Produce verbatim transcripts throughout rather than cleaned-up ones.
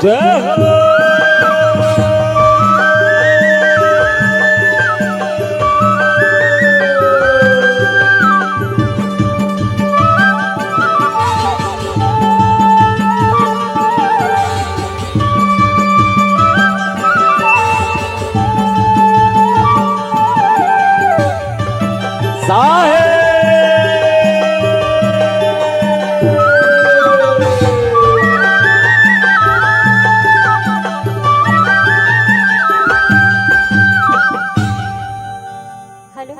जय हो। साहेब। हेलो,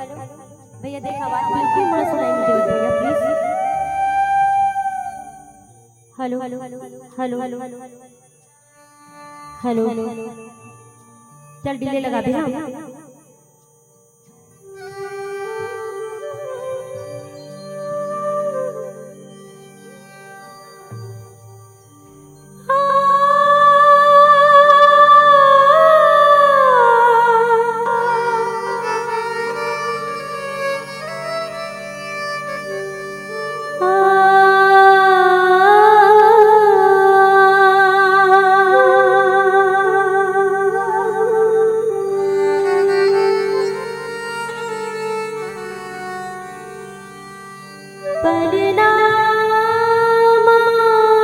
भैया, देख, आवाज बिल्कुल मोला सुनाई नहीं देवत भैया, please. Hello, hello, hello, hello, hello. चल, डिले लगा दे, हाँ। प्रणाम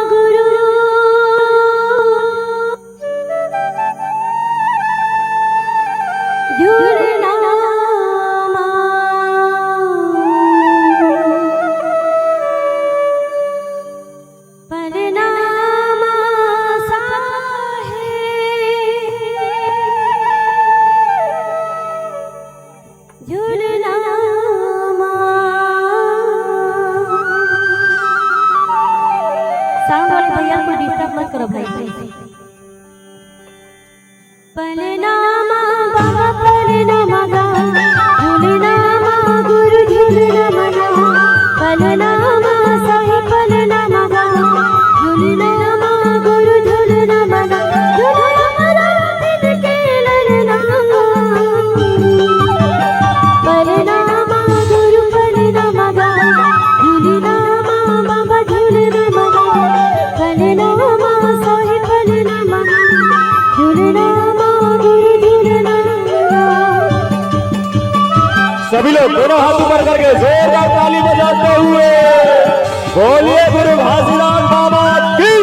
गुरु, झूलना माँ। प्रणाम साहेब, झूलना माँ। साउंड वाले भैया को डिस्टर्ब मत करो भाई, प्लीज। प्रणाम बाबा, प्रणाम गा, झूलना माँ गुरु, झूलना मना। प्रणाम साहेब, प्रणाम गा, झूलना माँ गुरु, झूलना मना। झूलना मना बिन के ललना। प्रणाम गुरु, प्रणाम गा, झूलना माँ बाबा, झूलना मना। प्रणाम साहेब, प्रणाम गा, झूलना माँ गुरु, झूलना मना। सभी लोग दोनों हाथ ऊपर करके जोरदार ताली बजाते हुए बोलिए गुरु घासीदास बाबा की।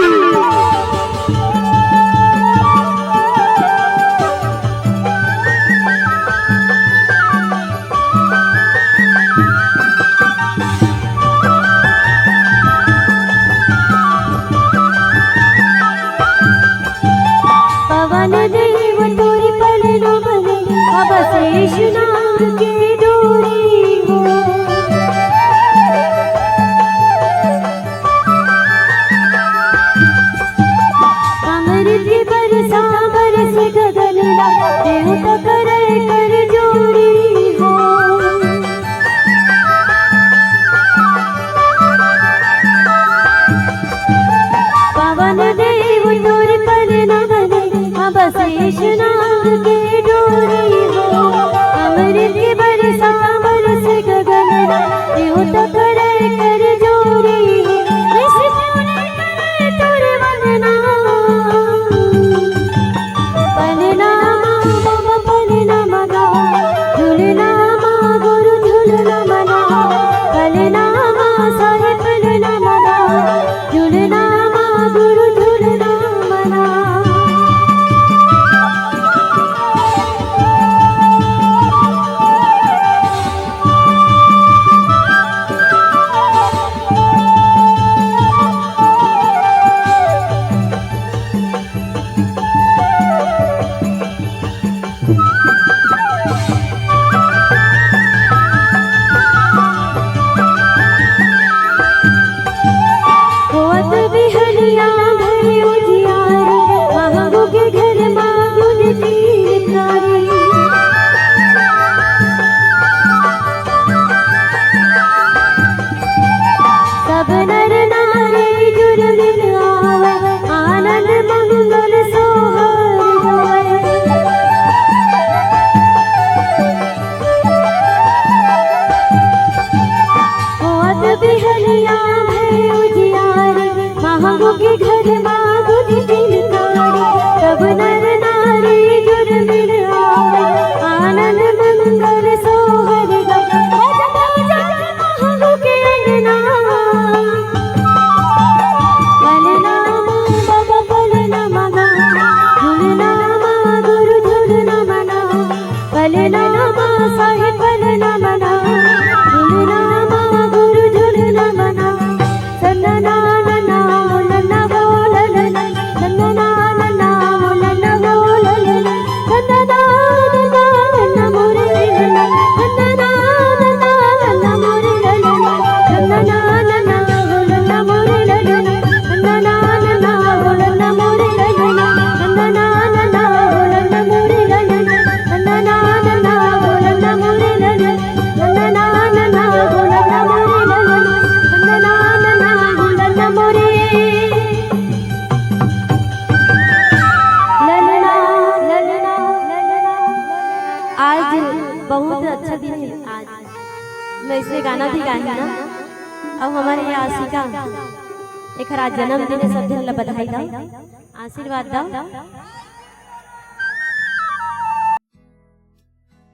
पवन देव तोरी पलना बने, अब शेष नाग के डोरी हो। अमृत बरसा बरस गगन ला, देव त करे कर जोड़ी हो। पवन देव तोर पलना बने, अब शेष नाग के डोरी हो। अमृत बरसा बरस गगन ला, देव त करे कर जोड़ी हो। ऋषि मुनि करे तोर वंदना। पलना माँ बाबा पलना मगा, झूलना माँ गुरु झूलना मना। पलना माँ साहेब पलना मगा, झूलना माँ गुरु झूलना मना। दिन हे आज। मैं इसने गाना भी गाही ना। अब हमारे ये आशिका, एकर आज जन्मदिन हे, सब झन ला बधाई दव, आशीर्वाद दव।